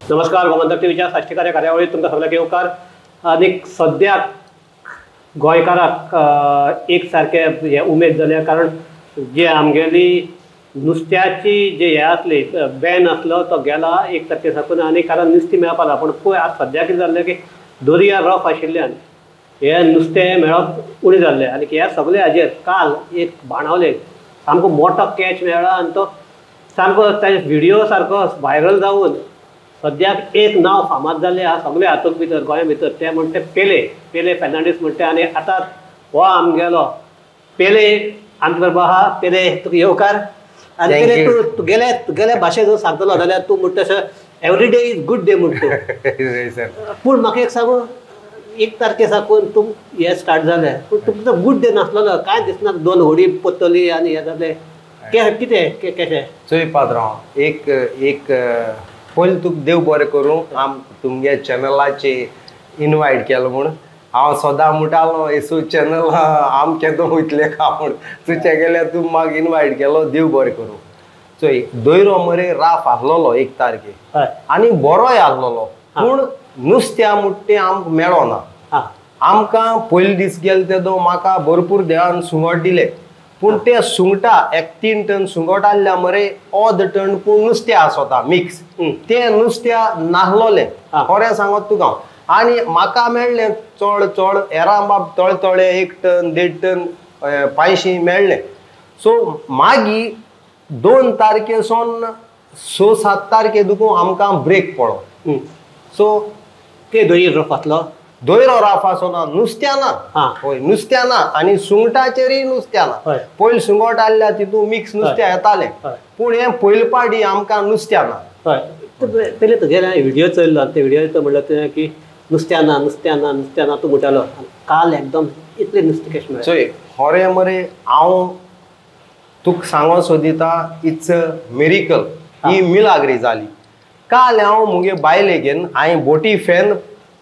नमस्कार, गोमंतक टीव्हीच्या साश्टीकार ह्या कार्यावळीत तुमकां सगळ्यांक येवकार. आनी सद्याक गोंयकाराक एक सारके हे उमेद जाल्या, कारण जे आमगेली नुस्त्याची जे हे आसली बॅन आसलो तो गेला एक तारखे साकून, आनी कारण नुस्तें मेळपा ना. पूण पळय आतां सद्याक कितें जाल्लें की दर्या रफ आशिल्ल्यान हे नुस्तें मेळप उणें जाल्लें. आनी ह्या सगल्या हाजेर काल एक बाणावले सामको मोटो कॅच मेळ्ळा आनी तो सामको ताजे व्हिडियो सारको व्हायरल जावन सद्याक एक नांव फामाद जाल्लें आहा सगळे हातूंत भितर गोंया भितर, तें म्हणटा पेले, पेले फेर्नांडीस म्हणटा. आनी आतां हो आमगेलो पेले आमचे बरोबर आहा. पेले, तुका येवकार. आनी पेले, तूं तुगेले तुगेले भाशेन जर सांगतलो जाल्यार तूं म्हणटा तशें every day is good day म्हणटा. पूण म्हाका एक सांगू, एक तारखे साकून तूं हें स्टार्ट जालें, पूण तुमचो गुड डे नासलेलो, कांय दिसना, दोन होडी पोत्तली आनी हें जालें, कितें कशें? चोय पात्रांव, एक एक पयलीं तुका देव बरें करूं, आम तुमगे चॅनलाचे इनवायट केलो म्हूण. हांव सदां म्हणटालो येसू चॅनल आम केदो वयतले का म्हूण, तुजे गेल्यार तूं म्हाका इनवायट केलो, देव बरें करूं. चोय, दयरो मरे राफ आसलेलो एक तारखे आनी बरोय आसलेलो, पूण नुस्त्या म्हणटा तें आमकां मेळोना. आमकां पयले दीस गेले तेदो म्हाका भरपूर देवान सुंगट दिले, पूण ते सुंगटा एक 3 टन सुंगट आहल्या मरे अर्द टन पूण नुस्तें आसता मिक्स, तें नुस्त्या नासलोलें खरें सांगत तुका हांव. आनी म्हाका मेळ्ळें चड चड एरांबाब तळतळे 1 टन 1.5 टन 500 मेळ्ळें. सो मागीर 2 तारखेसून 6-7 तारखे दुखून आमकां ब्रेक पडलो. सो ते दर्या रफ आसलो, दयरो राफ आसना, नुस्त्या ना, हय नुस्त्या ना, आनी सुंगटाचेरय नुस्त्या ना. पयलीं सुंगट आहल्या तितून मिक्स नुस्तें येतालें, पूण हें पयले पाटी आमकां नुस्त्या ना. हय, पयलीं तुगेले व्हिडियो चोयल्लो आनी ते व्हिडियो म्हणल्यार तुवें की नुस्त्या ना, नुस्त्या ना, नुस्त्या ना तूं म्हणटालो. काल एकदम इतलें नुस्तें कशें मेळ्ळें? चोय खरें मरे हांव तुका सांगो सोदिता, it's a miracle, ही मिलाग्री जाली. काल हांव मुगे बायले घेवन हांवें बोटी फॅन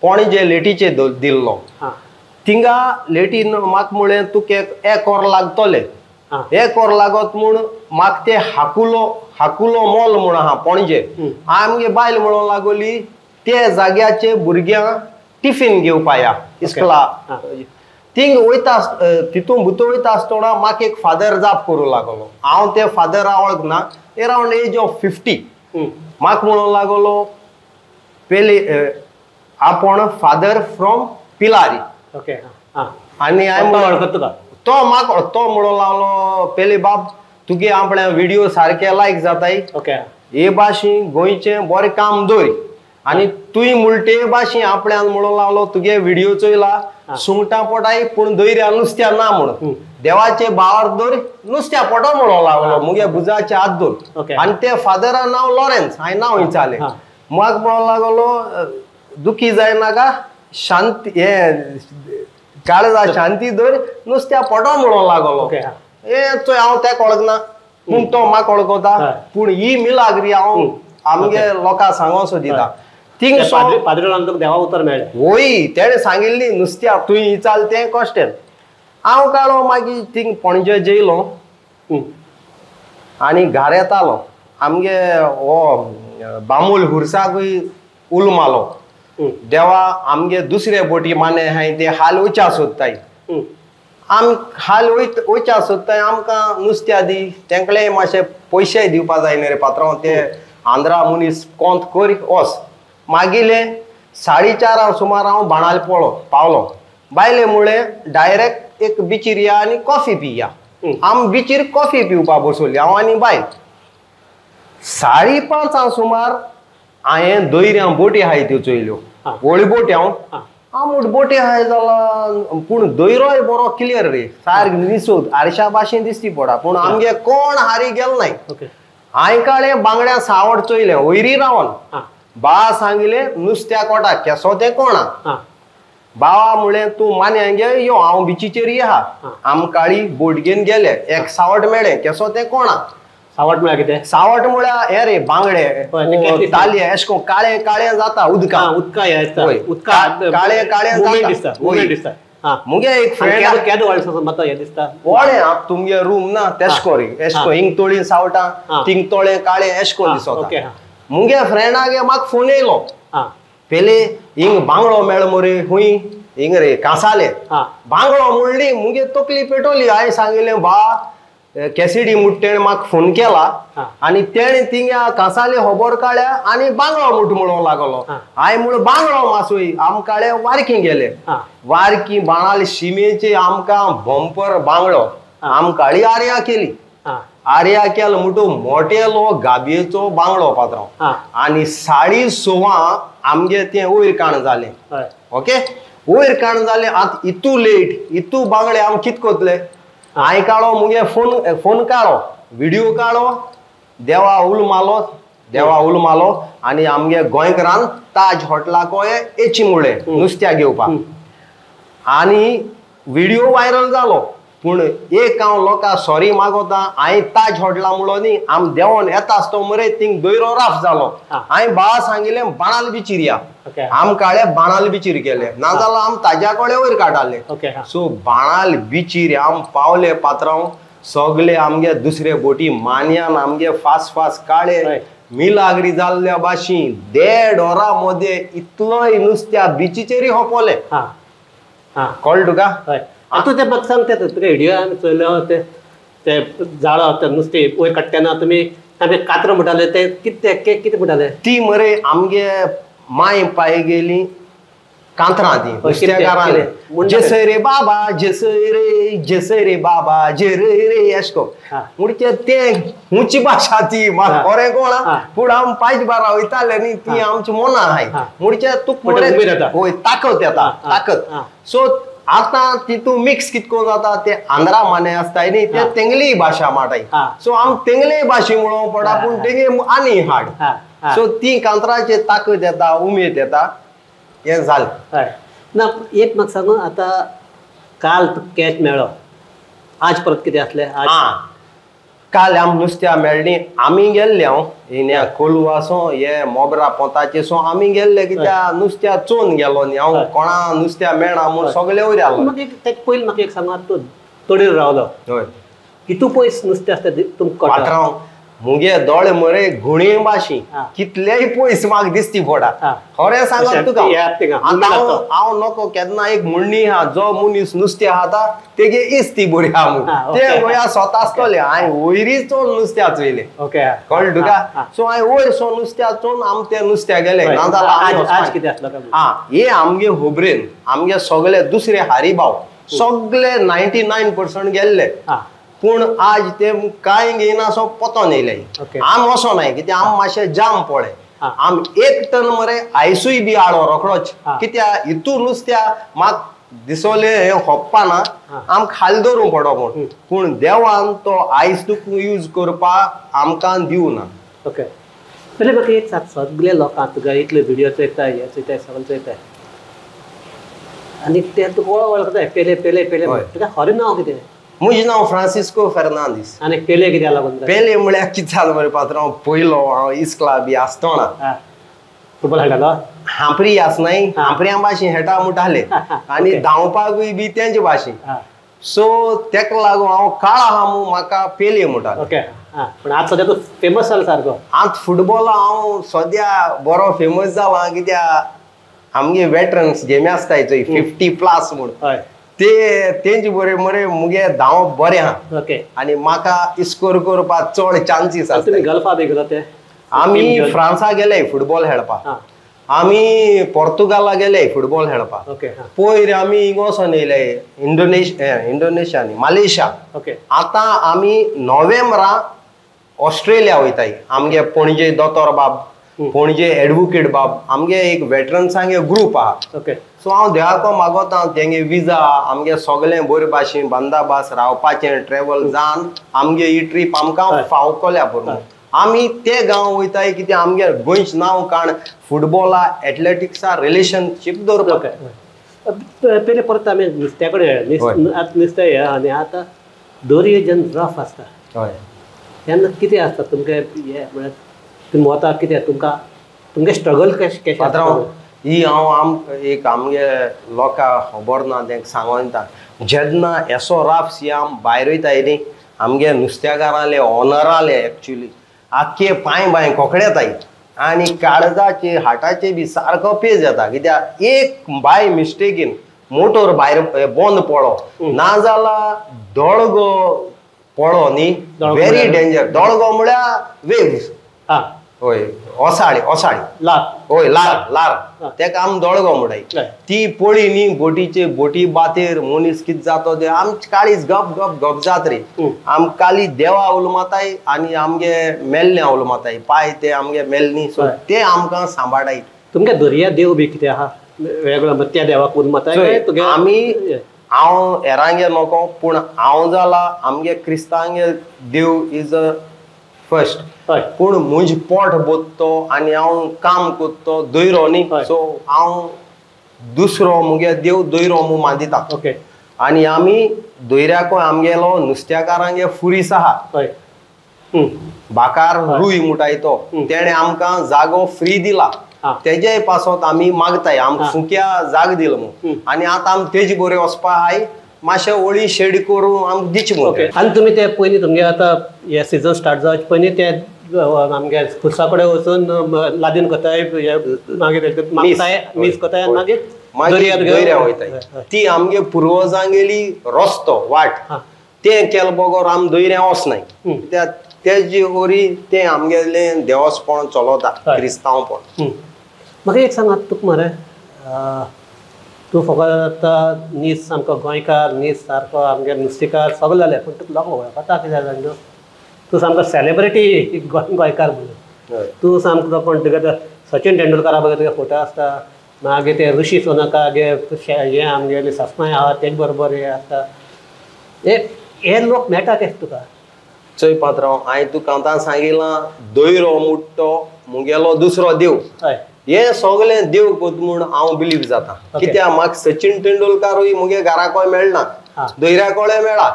पणजे लेटीचे दिल्लो, थिंगा लेटीन म्हाका म्हळें तुका एक वर लागतलें, एक वर लागत म्हूण म्हाका ते हाकुलो हाकुलो मॉल म्हूण आहा पणजे, आमगे बायल म्हणूंक लागली ते जाग्याचे भुरग्यांक टिफीन घेवपा या इस्कला. थिंग वयता तितून भितर वयता आसतना म्हाका एक फादर जाप करूं लागलो. हांव ते फादरा वळखना, एरावंड एज ऑफ 50. म्हाका म्हणूंक लागलो पेले आपण फादर फ्रॉम पिलारी. ओके, आनी हांवें तो म्हाका तो म्हणूंक लागलो पेले बाब तुगे आपल्या व्हिडियो सारके लायक जाताय, हे भाशेन गोंयचें बरें काम दवर, आनी तुवें म्हणटा ते भाशेन आपल्यान म्हणूंक लागलो तुगे व्हिडियो चोयला सुंगटां पोटाय पूण दर्या नुस्त्या ना म्हणून, देवाचे भावार दवर नुस्त्या पोटो म्हणूंक लागलो मुगे भुजाचे हात दवर. आनी ते फादरा नांव लॉरेन्स, हांवें नांव विचारलें, म्हाका म्हणूंक लागलो दुखी जायनाका, शांती हे काळजा शांती दवर नुस्त्या पोटो म्हणूंक लागलो. हे चोय हांव तेका वळखना पूण तो म्हाका वळखता, पूण ही मिलाग्री हांव आमगे लोकांक सांगो सोदिता. थिंग पाद्रीलान तुका देवा उतर मेळ्ळें? वय, तेणें सांगिल्ली नुस्त्या तुवें विचारलें तें कश्टेन. हांव काडो मागीर थिंग पणजे जेयलो आनी घार येतालो, आमगे हो बामूल हुरसाकूय उलो मारलो, देवा आमगे दुसरे बोटी माने आहाय ते हाल वयच्या सोदताय, आम हाल वयच्या सोदताय, आमकां नुस्त्या दी, तेंकलेय मातशे पयशेय दिवपा जाय न्ही रे पात्रांव, ते आंध्रा मनीस कोंत कर वच. मागीले 4:30 सुमार हांव बाणाले पावलो. बायले म्हळें डायरेक्ट एक बिचीर या आनी कॉफी पिया. आम बिचीर कॉफी पिवपा बसोली हांव आनी बायल. 5:30 सुमार हांवें दर्या बोटी आहाय त्यो चोयल्यो, व्हडली बोटी. हांव हांव बोटी आहाय जाला, पूण दर्योय बरो क्लियर रे, सारकें निसोद आरशा भाशेन दिसती पडा, पूण आमगे कोण हारी गेलो नाय. हांवें काळें बांगड्या सावट चोयलें वयरी रावन, बा सांगिलें नुस्त्या कोटा केसो तें कोणा, बाबा म्हळें तूं मान्या गे यो हांव बिचीचेर आहा. आम काळी बोट घेवन गेले, एक सावट मेळ्ळें केसो तें कोणा. सावट म्हळ्यार कितें? सावट म्हळ्यार हे रे बांगडे तालये अशें करून काळे काळे जाता उदका, उदका हे उदका काळे काळे दिसता, दिसता. मुगे एक फ्रेंड केदो व्हडलें हें दिसता व्हडलें तुमगे रूम ना तेश कोरी एश कोन हिंग तोळी सावटां थिंग तोळे काळे एश कोन दिसता. मुगे फ्रेंडागे म्हाका फोन येयलो पेले हिंग बांगडो मेळ मरे हुंय हिंग रे कांसाले बांगडो म्हणली मुगे तकली पेटवली. हांवें सांगिल्लें बा कॅसिडी म्हूण तेणें म्हाका फोन केला आनी तेणें थिंगा कांसाले खबर काडल्या आनी बांगडो मुठ म्हणूंक लागलो. हांवें म्हणून बांगडो मासोय आमकां वारकी गेले वारकी बाणाल शिमेचे आमकां बंपर बांगडो आमकां आर्या केली. आर्या केलो म्हणटू मोटेलो गाबयेचो बांगडो पात्रांव आनी 6:30 आमगे तें वयर काण जालें. ओके वयर काण जालें आतां इतू लेट इतू बांगडे आम कित कोतले. हांवें काडो मुगे फोन फोन काडो व्हिडियो काडो देवा उल मालो देवा उल मालो आनी आमगे गोंयकारान ताज हॉटेलाक येची मुळे नुस्त्या घेवपाक आनी व्हिडियो व्हायरल जालो. पूण एक हांव लोकांक सॉरी मागोता हांवें ताज हॉटेला म्हणलो न्ही आम देंवोन येता आसतो मरे थिंग दोयरो राफ जालो. हांवें बाळा सांगिल्लें बाणाल बिचीर या आम काळे बाणाल बिचीर गेले नाजाल्यार आम ताज्या कडेन वयर काडटाले. सो बाणाल बिचीर आम पावले पात्रांव सगळे आमगे दुसरे बोटी मानयान आमगे फास्ट फास्ट काळे मिलाग्री जाल्ल्या भाशी 1.5 वरां मदें इतलोय नुस्त्या बिचीचेरय होपोले. कळ्ळें तुका? आतां ते म्हाका सांग ते तुका व्हिडियो आमी चोयलो ते ते जाळो ते नुस्तें वयर काडटा तेन्ना तुमी आमी कातरां म्हणटाले ते कितें कितें म्हणटाले ती मरे आमगे माय पाय गेली कांतरां ती नुस्तेकारांले जेसय रे बाबा जेसय रे जेसय रे बाबा जे रे रे अशें करून म्हणजे तें खंयची भाशा ती म्हाका खरें कोणा पूण आम पांच बारा वयताले न्ही ती आमची मनां आहाय म्हणजे तुका हय ताकद येता ताकद. सो आतां तितू मिक्स कितको जाता ते आंध्रा माने आसताय न्ही ते तेंगली भाशा माटाय. सो आम तेंगले भाशे म्हणूंक पडटा पूण तेंगे आनी हाड. सो ती कांतराचे ताकद येता उमेद येता हें जालें. हय ना एक म्हाका सांगू आतां काल कॅच मेळ्ळो आज परत कितें आसलें? आं काल आम नुस्त्या मेळ्ळी आमी गेल्ले हांव हिन्या कोलवा सो हे मोबरा पोंताचे सो आमी गेल्ले कित्याक नुस्त्या चोवन गेलो न्ही हांव कोणा नुस्त्या मेळना म्हूण सगळे वयर आलो. मागीर तेका पयलीं म्हाका एक सांगा तूं तडीर रावलो हय कितू पयस नुस्तें आसता तुमकां कळटा? पात्रांव मुगे दोळे मरे गुणे भाशी कितलेय पयस म्हाका दिसती पडा. खरें सांगत तुका हांव नको केन्ना एक म्हणणी आहा जो मनीस नुस्तें खाता तेगे इस्ती बरी आहा म्हूण ते गोंया स्वता आसतले. हांवें वयरीच चोवन नुस्त्या चोयलें कळ्ळें तुका? सो हांवें वयर सो नुस्त्या चोवन आम ते नुस्त्या गेले नाजाल्यार कितें आसलो? आं हे आमगे होबरेन आमगे सगळे दुसरे हारी भाव सगळे 99% गेल्ले पूण आज ते कांय घेयना सो पोतोन येयले. आम वचो नाय कित्याक आम मातशे जाम पळय आम 1 टन मरे आयसूय बी हाडो रोखडोच कित्याक हितू नुस्त्या म्हाका दिसोले हें होप्पाना आम खाली दवरूंक पडो म्हूण पूण देवान तो आयस तुका यूज करपाक आमकां दिवना. ओके पयलीं म्हाका एक सांग सगळे लोकांक तुका इतले व्हिडियो चोयता हे चोयता सगळें चोयता आनी ते तुका वळखताय पेले पेले पेले तुका खरें नांव कितें? म्हजें नांव फ्रांसिस्को फेर्नांदीस. आनी पेले कित्याक लागून? पेले म्हळ्यार कितें जालें मरे पात्रांव पयलो हांव इस्कला बी आसतना फुटबॉल खेळटालो हांपरी आसनाय हांपऱ्यां भाशेन खेळटा म्हणटाले आनी धांवपाकूय बी तेंचे भाशेन. सो तेका लागून हांव काळा आहा म्हूण म्हाका पेले म्हणटाले. ओके पूण आतां सद्या तूं फेमस जाला सारको? आतां फुटबॉल हांव सद्या बरो फेमस जाला कित्याक आमगे वेटरन्स गेमी आसताय चोय 50+ म्हूण ते तेंचे बरे मरे मुगे धांवप बरें आहा. ओके आनी म्हाका स्कोर करपाक चड चान्सीस आसता. तुमी गल्फा बी गेलो ते? आमी फ्रांसा गेले फुटबॉल खेळपाक आमी पोर्तुगाला गेले फुटबॉल खेळपाक. पयर आमी हिंगा वचोन येयले इंडोनेशिया न्ही मलेशिया. ओके आतां आमी नोव्हेंबरा ऑस्ट्रेलिया वयताय. आमगे पणजे दोतोर बाब पणजे एडवोकेट बाब आमगे एक वेटरन्सांगे ग्रूप आहा. ओके सो हांव देवाको मागोता तेंगे विजा आमगे सगळें बरे भाशेन बंदाबास रावपाचें ट्रेवल जावन आमगे ही ट्रीप आमकां फावतल्या बरोबर. आमी ते गांव वयताय कित्याक आमगे गोंयचें नांव काण फुटबॉला एथलेटिक्सा रिलेशनशीप दवरपाक. पयलीं परत आमी नुस्त्या कडेन नुस्तें हें आनी आतां दर्यो जेन्ना रफ आसता तेन्ना कितें आसता तुमकां हें म्हळ्यार तुमी वता कितें तुमकां तुमगे स्ट्रगल कशें कशें? पात्रांव ही हांव आम एक आमगे लोकांक खबर ना तेंका सांगोन दिता जेन्ना एसो राफ सियाम भायर वयताय न्ही आमगे नुस्तेकारांले ऑनराले एक्चुली आख्खे पांय बांय कोकडेताय. आनी काळजाचे हार्टाचे बी सारको पेज येता कित्याक एक बाय मिस्टेकीन मोटोर भायर बंद पडलो नाजाल्यार दोळगो पडलो न्ही व्हेरी डेंजर. दोळगो म्हळ्यार वेव्स. हय ओसाळी ओसाळी लार. हय लार लार तेका आमी दोळगो म्हणटाय. ती पळी न्ही बोटीचे बोटी बातेर मनीस कितें जाता ते आमचे काळीज गप गप गप जात रे. आम काली देवा उलमाताय आनी आमगे मेल्ले उलमाताय पाय ते आमगे मेल्ली सो ते आमकां सांबाळटाय. तुमगे दर्या देव बी कितें आहा वेगळो त्या देवाक उलमाताय? आमी हांव हेरांगे नको पूण हांव जाला आमगे क्रिस्तांगे देव is a first. पूण म्हज पोट बोत्तो आनी हांव काम करतो दोयरो न्ही सो हांव दुसरो मुगे देव दोयरो म्हूण मानदिता. ओके. आनी आमी दोयऱ्याकूय आमगेलो नुस्त्याकारांगे फुरीस आहा बाकार रूय म्हणटाय तो तेणें आमकां जागो फ्री दिला तेजे पासत आमी मागताय आमकां फुक्या जाग दिलो म्हूण आनी आतां आमी तेजे बरें वचपा आहाय मातशें वळी शेड करून आमकां दिचें म्हूण. आनी तुमी ते पयलीं तुमगे आतां हे सिजन स्टार्ट जावचे पयलीं ते आमगे खुर्सा कडेन वचून लादीन करताय मागीर मागताय मीस करताय मागीर मागीर दर्या वयताय. ती आमगे पुर्वजांगेली रस्तो वाट तें केले बगर आमी दर्या वचनाय कित्याक तेजे वरी तें आमगेलें देवस्पण चलता क्रिस्तांवपण. म्हाका एक सांग आतां तुका मरे तूं फकत आतां नीस सामको गोंयकार नीस सारको आमगे नुस्तेकार सगळें जालें पूण तुका लोक वळखता कितें जालें तूं तूं सामको सेलेब्रिटी गोंयकार म्हणून तूं सामको कोण तुगे सचिन तेंडुलकरा बगर तुगे फोटो आसता मागीर ते ऋषी सोनका गे हे आमगेले सस्माय आहा तेजे बरोबर हे आसता हे लोक मेळटा ते तुका. चोय पात्रांव हांवें तुका आतां सांगिलां दोयरो मुट्टो मुगेलो दुसरो देव. हय. हे सगळें देव कोत म्हूण हांव बिलीव जाता कित्याक म्हाका सचिन तेंडुलकारूय मुगे घराकूय मेळना दोयऱ्या कोळे मेळ्ळा.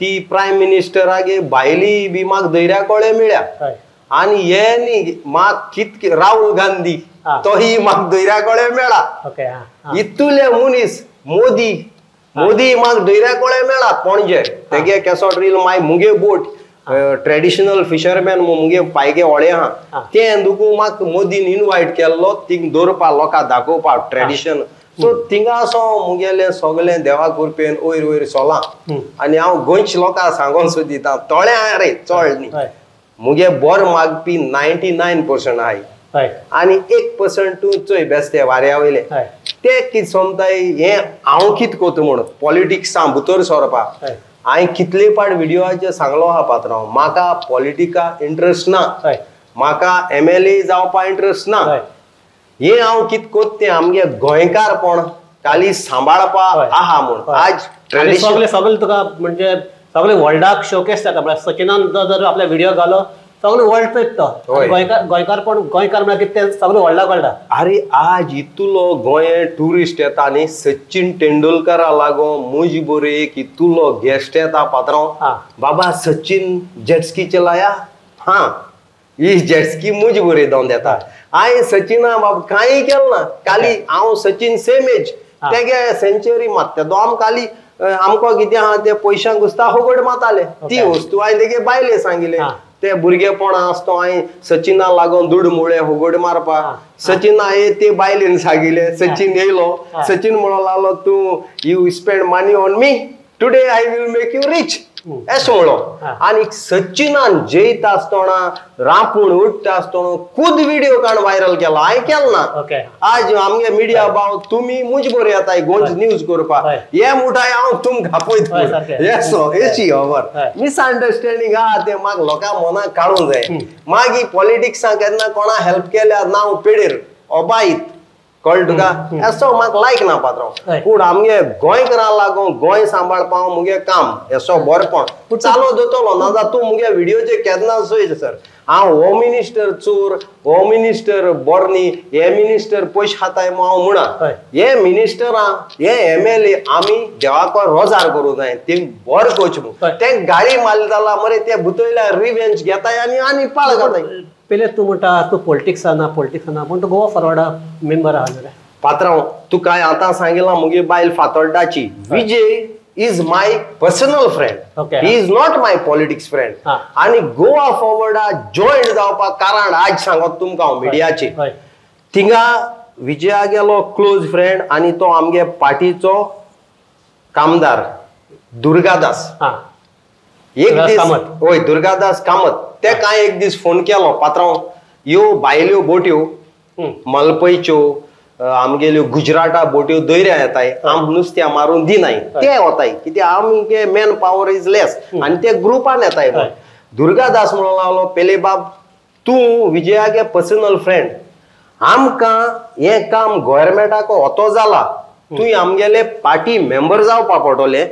ती प्रायम मिनिस्टरागे बायली बी म्हाका दोयऱ्या कोळे मेळ्ळ्या. आनी हे न्ही म्हाका कितके राहुल गांधी तोही म्हाका दोयऱ्या कोळे मेळ्ळा. इतले मनीस मोदी मोदी म्हाका दोयऱ्या कोळे मेळ्ळा पणजे तेगे केसोट रील मागीर मुगे बोट ट्रेडिशनल फिशरमॅन मुगे पायगे होळे आहा तें दुखू म्हाका मोदीन इनवायट केल्लो थिंग दवरपा लोकांक दाखोवपाक ट्रेडिशन. सो थिंगा असो मुगेलें सगळें देवा कृपेन वयर वयर सोलां आनी हांव गोंयच्या लोकांक सांगोन सुद्दां दिता तोळें आहा रे चड न्ही मुगे बरो मागपी 99% आहाय आनी 1% तूं चोय बेस्ते वाऱ्या वयले ते कितें समजाय हें हांव कितें करता म्हूण पॉलिटिक्सां भितर सरपा. हांवें कितले पाट विडियोचेर सांगलो आहा पात्रांव म्हाका पॉलिटिका इंट्रस्ट ना म्हाका MLA जावपा इंट्रस्ट ना. हें हांव कितें करता तें आमगे गोंयकारपण खाली सांबाळपा आहा म्हूण आज सगळे सगळे तुका म्हणजे सगळे वर्ल्डाक शोकेस जाता म्हळ्यार सचिनान जर आपल्या विडियो घालो सगळे वर्ल्ड पळयता तो गोंयकार गोंयकारपण गोंयकार म्हळ्यार कितें तें सगळे वर्ल्डाक कळटा. अरे आज इतलो गोंय ट्युरिस्ट येता न्ही सचिन तेंडुलकरा लागो मुज बरे एक इतलो गेस्ट येता पात्रांव बाबा सचिन जेटस्की चलाया हां ही जेटस्की मुज बरे दोन येता. हांवें सचिना बाबा कांय केलें ना काली हांव सचिन सेम एज तेगे सेंचुरी मात तेदो आम काली आमकां कितें आहा ते पयशांक घुसता होगड माताले ती वस्तू हांवें तेगे बायले सांगिल्लें ते भुरगेपण आसतो हांवें सचिना लागून दुड मुळे होगड मारपा सचिना हे ते बायलेन सांगिल्लें सचिन येयलो सचिन म्हणो लागलो तूं you spend money on me today I will make you rich अशें म्हणलो. आनी सचिनान जयता आसतना रांपूण उठ्ठा आसतना खूद विडियो काण व्हायरल केला हांवें केलो ना. आज आमगे मिडिया भाव तुमी मुज बरे येताय गोंयची न्यूज करपाक हे मुठाय हांव तुमकां पळयता येसो येशी खबर मिसअंडरस्टँडींग आहा तें म्हाका लोकां मनाक काडूंक जाय. मागीर पॉलिटिक्सां केन्ना कोणा हेल्प केल्यार नांव पेडेर ओबायत कळ्ळें तुका एसो म्हाका लायक ना पात्रांव. पूण आमगे गोंयकारां लागून गोंय सांबाळपा मुगे काम एसो बरेपण चालू दवरतलो ना जाल्यार तूं मुगे विडियोचेर केन्ना चोय सर हांव हो मिनिस्टर चोर हो मिनिस्टर बरो न्ही हे मिनिस्टर पयशे खाताय म्हूण हांव म्हणा हे मिनिस्टरां हे MLA आमी देवाक रोजार करूंक जाय ते बरें करचें म्हूण ते गाळी मारली जाल्यार मरे ते भितरल्या रिवेंज घेताय आनी आनी पाळ घाताय. पयलें तूं म्हणटा तूं पॉलिटिक्सा ना पॉलिटिक्सा ना पूण तूं गोवा फॉरवर्डा मेंबर आहा जाल्यार पात्रांव तुका आतां सांगिलां मुगे बायल फातोड्डाची Vijay is my personal friend, he is not my politics friend. आनी गोवा फॉरवर्डा जॉयन जावपाक कारण आज सांगत तुमकां हांव मिडियाचेर, थिंगा विजया गेलो क्लोज फ्रेंड आनी तो आमगे पार्टीचो कामदार दुर्गादास, एक दीस हय दुर्गादास कामत, ते कांय एक दीस फोन केलो, पात्रांव ह्यो भायल्यो बोट्यो मलपयच्यो आमगेल्यो गुजराता बोट्यो दर्या येताय, आम नुस्त्या मारून दिनाय, ते वताय कित्याक आमगे मॅन पावर is less आनी ते ग्रुपान येताय. दुर्गादास म्हणून लागलो, पेले बाब तूं विजयागे पर्सनल फ्रेंड, आमकां हें काम गोवोरमेंटाक होतो जाला, तूं आमगेले पार्टी मेंबर जावपा पडटलें,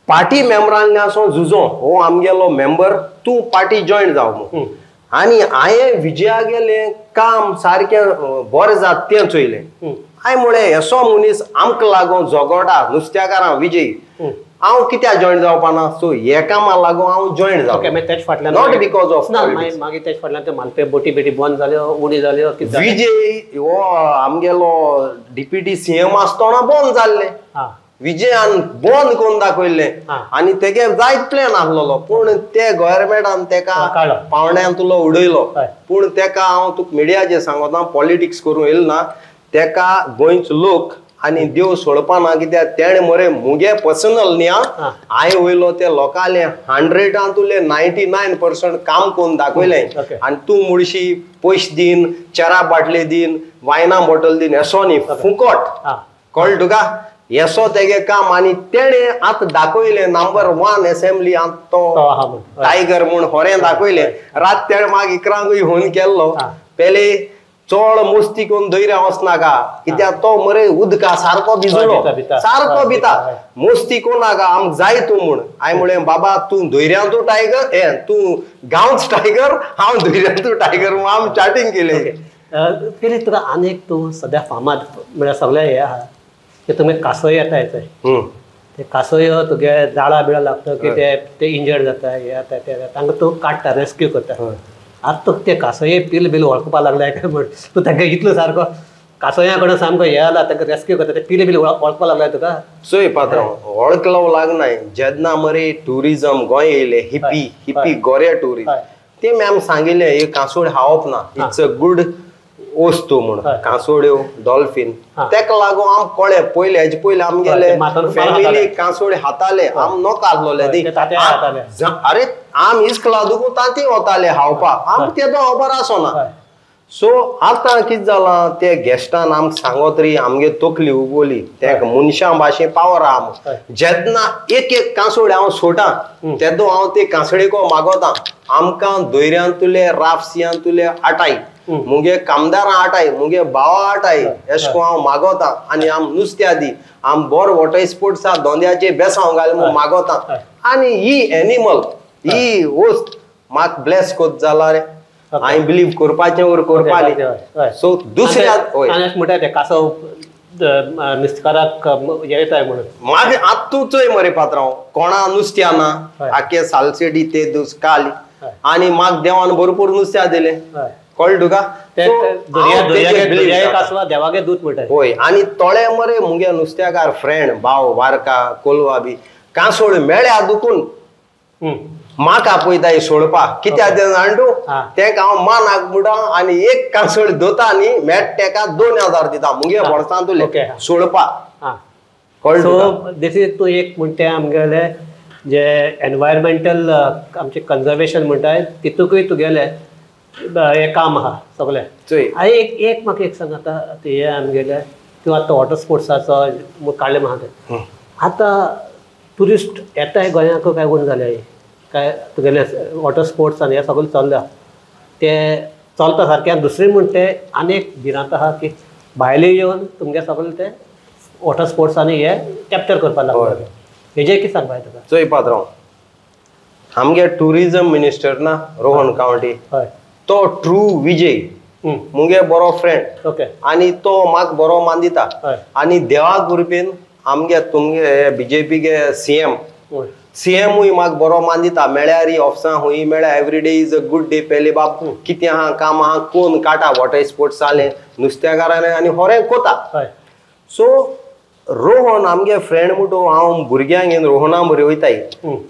पार्टी मेंबरांक आसो झुजो, हो आमगेलो मेंबर, तूं पार्टी जॉयन जाव म्हूण. आनी हांवें विजया गेलें काम सारकें बरें जाता तें चोयलें. हांवें म्हळें असो मनीस आमकां लागून झगडा नुस्त्याकारां विजय, हांव कित्याक जॉयन जावपा ना, सो हे कामा लागून हांव जॉयन जावं, not because of. मागीर तेच फाटल्यान ते मालपे बोटी बिटी बंद जाल्यो, उणी जाल्यो. विजय हो आमगेलो डिप्युटी सीएम आसतना बंद जाल्लें, विजयान बंद करून दाखयल्लें आनी तेगे जायत प्लॅन आसलेलो, पूण ते गव्हर्मेंटान तेका पावण्यान तुलो उडयलो. पूण तेका हांव तुका मिडियाचेर सांगता, पॉलिटिक्स करूं येयलो ना, तेका गोंयचो लोक आनी देव सोडपा ना, कित्याक तेणें मरे मुगे पर्सनल न्ही, हांवें वयलो ते लोकांले 100 99% काम करून दाखयलें. आनी तूं मुळशी पयशे दीन, चेरा बाटले दीन, वायना बॉटल दीन, असो न्ही, फुकट, कळ्ळें तुका, येसो तेगे काम. आनी तेणें आतां दाखयलें नंबर 1 एसेंब्ली आतां तो टायगर म्हूण होरें दाखयलें. रात तेणें मागीर 11 फोन केल्लो, पेले चड मस्ती करून दर्या वचनाका, कित्याक तो मरे उदका सारको भिजलो, सारको भिता, मस्ती करूं नाका, आमकां जाय तूं म्हूण. हांवें म्हळें बाबा तूं दर्यांतू टायगर, हे तूं गांवच टायगर, हांव दर्यांतू टायगर म्हूण आमी चाटींग केलें. पयलीं तुका आनीक तूं सद्या फामाद म्हळ्यार सगळें हें आहा की तुमी कांसव येता थंय, ते कांसव तुगे जाळां बिळां लागता की ते इंजर्ड जाता, हे जाता ते जाता, तांकां तूं काडटा, रेस्क्यू करता. आतां तुका ते कांसवे पील बील वळखपाक लागले काय म्हण तूं तांकां इतलो सारको कांसव्या कडेन सामको हें जाला, तांकां रेस्क्यू करता, ते पील बील वळखपाक लागले तुका? चोय पात्रांव, वळखलो लागनाय. जेन्ना मरे ट्युरिजम गोंय येयले, हिप्पी हिप्पी गोरे ट्युरिस्ट, ते मॅम सांगिल्लें हे कांसोड खावप ना, it's a good वस्तू म्हूण, कांसोड्यो डॉल्फीन, तेका लागून आम कळ्ळें. पयले हेजे पयले आमगेले फॅमिली कांसोडे खाताले, आम नोका आसलोले ती, अरे आम इस्कला दुखून तांती वताले खावपाक, आम तेदो खबर आसना. सो आतां कितें जालां, ते गेस्टान आमकां सांगत री आमगे तकली उगवली, तेका मनशां भाशेन पावर आहा. जेन्ना एक एक कांसोड हांव सोडटा तेदो हांव ते कांसडेको मागोता, आमकां दर्यांतुले राफसियांतुले आटाय, मुगे कामदारां आटाय, मुगे भावा आटाय, एश कोन हांव मागोता. आनी आम नुस्त्या दी, आम बरो वॉटर स्पोर्ट्स आहा दोंद्याचे बेसांव घाल म्हूण मागोता. आनी ही एनिमल ही वस्त म्हाका ब्लेस कोत जाला रे, हांवें बिलीव करपाचें ओर करपाचें. सो दुसऱ्या म्हणटा ते कांसव नुस्तेकाराक येताय म्हणून मागीर आतां तूं चोय मरे पात्रांव, कोणा नुस्त्या ना, आखे सालसेडी ते दीस काल, आनी म्हाका देवान भरपूर नुस्त्या दिलें, कळ्ळें तुका. देवागे दूत म्हणटा. हय, आनी तोळे मरे मुगे नुस्त्याकार फ्रेंड भाव वारका कोलवा बी कांसोळ मेळ्या दुखून म्हाका आपयताय सोडपाक, कित्याक तें जाण तूं, तेका हांव मानाक म्हणटा आनी एक कांसोळ दोता न्ही मेट तेका 2000 दिता मुगे वर्सांतुले सोडपाक, कळ्ळें तुका. दिस is तूं एक म्हणटा आमगेले जे एनवायरमेंटल आमचें कन्जर्वेशन म्हणटाय तितूकय तुगेलें हें काम आहा सगळें. आनी एक एक म्हाका एक सांग, आतां हें आमगेलें तूं आतां वॉटर स्पोर्ट्साचो काडलें म्हाका तें, आतां ट्युरिस्ट येताय गोंयांक काय कोण जाले काय तुगेले वॉटर स्पोर्ट्स आनी हें सगळें चल्लां तें चलता सारकें. आनी दुसरें म्हण तें आनी एक भिरांत आहा की भायले येवन तुमगे सगळें ते वॉटर स्पोर्ट्स आनी हे कॅप्चर करपाक लागले, हेजेर कितें सांगपा तुका? चोय पात्रांव, आमगे ट्युरिजम मिनिस्टर ना रोहन कावंटी, तो ट्रू विजय मुगे बरो फ्रेंड, आनी तो म्हाका बरो मान दिता. आनी देवा कृपेन आमगे तुमगे बीजेपी गे सीएम सीएमूय म्हाका बरो मान दिता. मेळ्यार ऑफिसां हुंय मेळ्या, every day is a good day. पेले बाब कितें आहा काम आहा कोण काटा वॉटर स्पोर्ट्स जालें नुस्त्याकारान आनी होरें कोता. सो रोहन आमगे फ्रेंड म्हणटो हांव भुरग्यांक घेवन रोहना बरे वयताय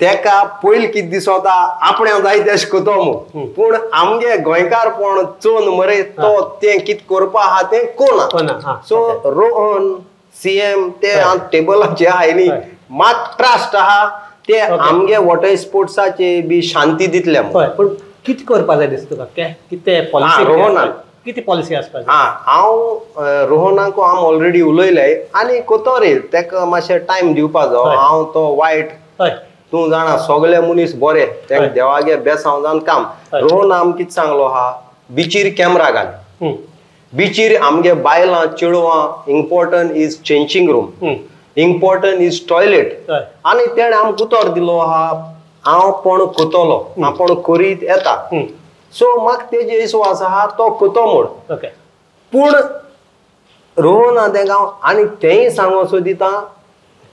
तेका पयलीं कितें दिसता आपणे जाय तेश कोतो म्हूण पूण आमगे गोंयकारपण चोन मरे तो तें कितें करपा आहा तें कोना. सो रोहन सीएम ते टेबलाचे आहाय न्ही मात ट्रस्ट आहा ते आमगे वॉटर स्पोर्ट्साचे बी शांती दितले. पूण कितें करपा जाय दिसता तुका कितें पॉलिसी रोहनान कितें पॉलिसी आसपाक जाय? हांव रोहनाक हांव ऑलरेडी उलयले आनी कोतो रे तेका मातशें टायम दिवपा जावो. हांव तो वायट तूं जाणा सगळे मनीस बरे तेका देवागे बेसांव जावन काम. रोहन आम कितें सांगलो आहा बिचीर कॅमरा घाल बिचीर आमगे बायलां चेडवां important is changing room important is toilet आनी तेणें आमकां उतर दिलो आहा हांव पण कोतलो आपूण करीत येता. सो म्हाका तेजे विस्वास आहा तो कोतो म्हूण. पूण रोहना तेंका हांव आनी तेंय सांगो सोदिता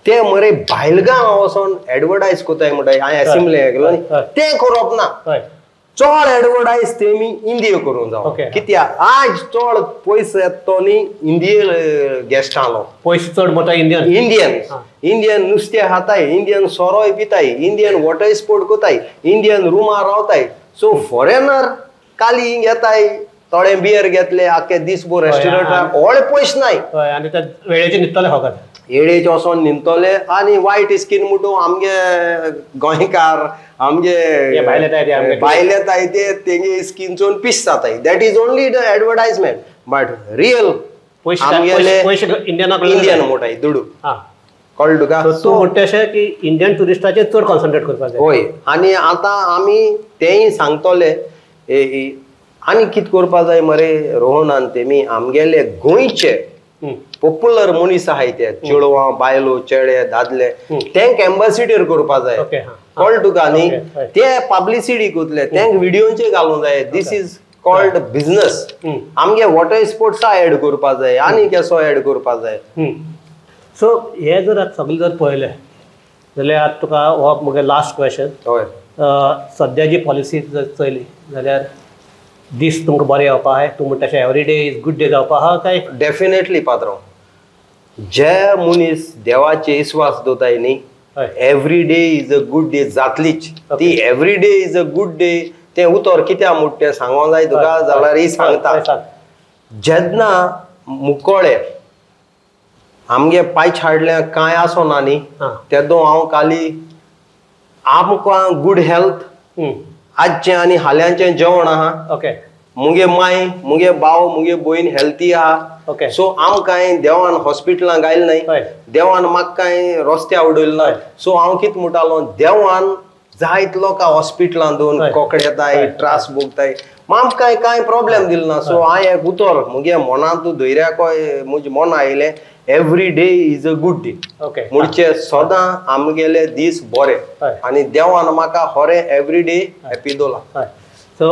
ते मरे भायलगांव वचोन एडवर्टायज कोताय म्हणटाय हांवें एसेंब्ली गेलो तें करप ना. चड एडवर्टायज तेमी इंडिये करूंक जावो कित्याक आज चड पयसो येता तो न्ही इंडिये गेस्टांलो पयशे चड मोठो इंडियन इंडियन इंडियन नुस्तें खाताय इंडियन सोरोय पिताय इंडियन वॉटर स्पोर्ट कोताय इंडियन रुमार रावताय. सो फॉरेनर काली हिंग येताय थोडे बियर घेतले आख्खे दीसभर रेस्टॉरंटार व्हडले पयशे नाय आनी ते वेळेचे न्हिदतले फकत येळेचे वचोन न्हिदतले आनी वायट स्कीन म्हणटू आमगे गोंयकार आमगे भायले येताय ते तेंगे स्कीन चोवन पीस जाताय. That is only the advertisement but real आमगेले इंडियन मोटाय दुडू कळ्ळें तुका. तूं म्हणटा अशें की इंडियन ट्युरिस्टाचेर चड कॉन्सन्ट्रेट करपाक जाय. हय आनी आतां आमी तेंय सांगतले आनी कितें करपा जाय मरे रोहनान तेमी आमगेले गोंयचे पॉप्युलर मनीस आहाय ते चेडवां बायलो चेडे दादले तेंक एम्बेसिडर करपा जाय. कळ्ळें तुका न्ही ते पब्लिसिटी कोतले तेंक विडियोचे घालूंक जाय. This is called business. आमगे वॉटर स्पोर्ट्सा एड करपा जाय आनी केसो एड करपा जाय. सो हे जर आतां सगळें जर पळयलें जाल्यार आतां तुका हो म्हगे लास्ट क्वेश्चन. हय सद्या जी पॉलिसी जर चोयली जाल्यार दीस तुमकां बरें येवपा आहाय तूं म्हणटा अशें every day is good day जावपा आहा काय? डेफिनेटली पात्रांव जे मनीस देवाचे विस्वास दवरताय न्ही every day is a good day जातलीच ती. Every day is a good day तें उतर कित्याक म्हूण तें सांगोंक जाय तुका जाल्यार सांगता. जेन्ना मुकोळे आमगे पांय हाडल्या कांय आसना न्ही तेदो हांव काली आमकां गुड हेल्थ आजचें आनी हाल्यांचें जेवण आहा. ओके मुगे माय मुगे भाव मुगे भयण हेल्थी आहा. ओके सो आमकां देवान हॉस्पिटलां घायल न्हय देवान म्हाका कांय रस्त्यार उडयलें ना. सो हांव कितें म्हणटालो देवान जायत लोकां हॉस्पिटलां दोन कोकडेताय त्रास भोगताय आमकां कांय प्रॉब्लेम दिलो ना. सो हांवें एक उतर मुगे मनांत धैर्याकय म्हजें मन आयलें every day is a good day. Okay म्हणचे सदां आमगेले दीस बरे आनी देवान म्हाका खरें एवरी डे हॅपी दवरला. सो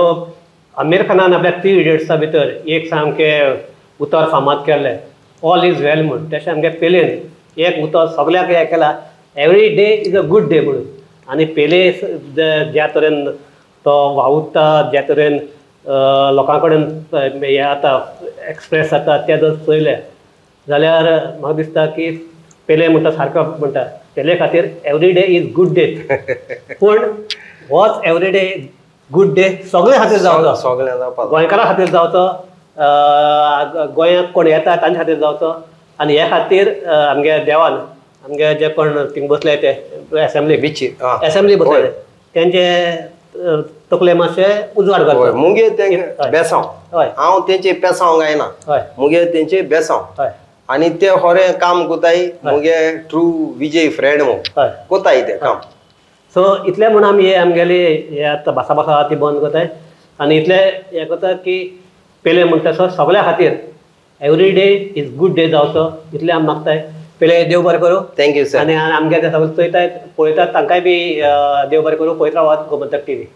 आमिर खानान आपल्या 3 इडियट्सा भितर एक सामकें उतर फामाद केल्लें ऑल is वेल म्हूण तशें आमगे पेलेन एक उतर सगळ्याक हें केलां every day is a good day म्हणून. आनी पेले ज्या तरेन तो वावुरता ज्या तरेन लोकां कडेन हें जाता एक्सप्रेस जाता तें जर चोयलें जाल्यार म्हाका दिसता की पेले म्हणटा सारको म्हणटा पेले खातीर every day is good day. पूण होच एवरी डे गुड डे सगळे खातीर जावचो सगळ्यां जावपा गोंयकारां खातीर जावचो गोंयांत कोण येता तांचे खातीर जावचो. आनी हे खातीर आमगे देवान आमगे जे कोण थिंग बसले ते एसेंब्ली बिचीर एसेंब्ली बसले तेंचे तकले मातशे उजवाड करचो. मुगे तेंगे बेसांव हय हांव तेंचे पेसांव गायना हय मुगे तेंचे बेसांव हय आनी ते खरें काम कोताय मुगे ट्रू विजय फ्रेंड म्हूण हय कोताय तें काम. सो इतलें म्हूण आमी हे आमगेली हे आतां भासा भासा आहा ती बंद करताय आनी इतलें हें करता की पेले म्हणटा सो सगळ्या खातीर every day is good day जावचो इतलें आमी मागताय. पेले देव बरें करूं. Thank you sir. आनी आमगे ते सगळे चोयताय पळयतात तांकांय बी देव बरें करूं. पळयत रावात गोमंतक टीव्ही.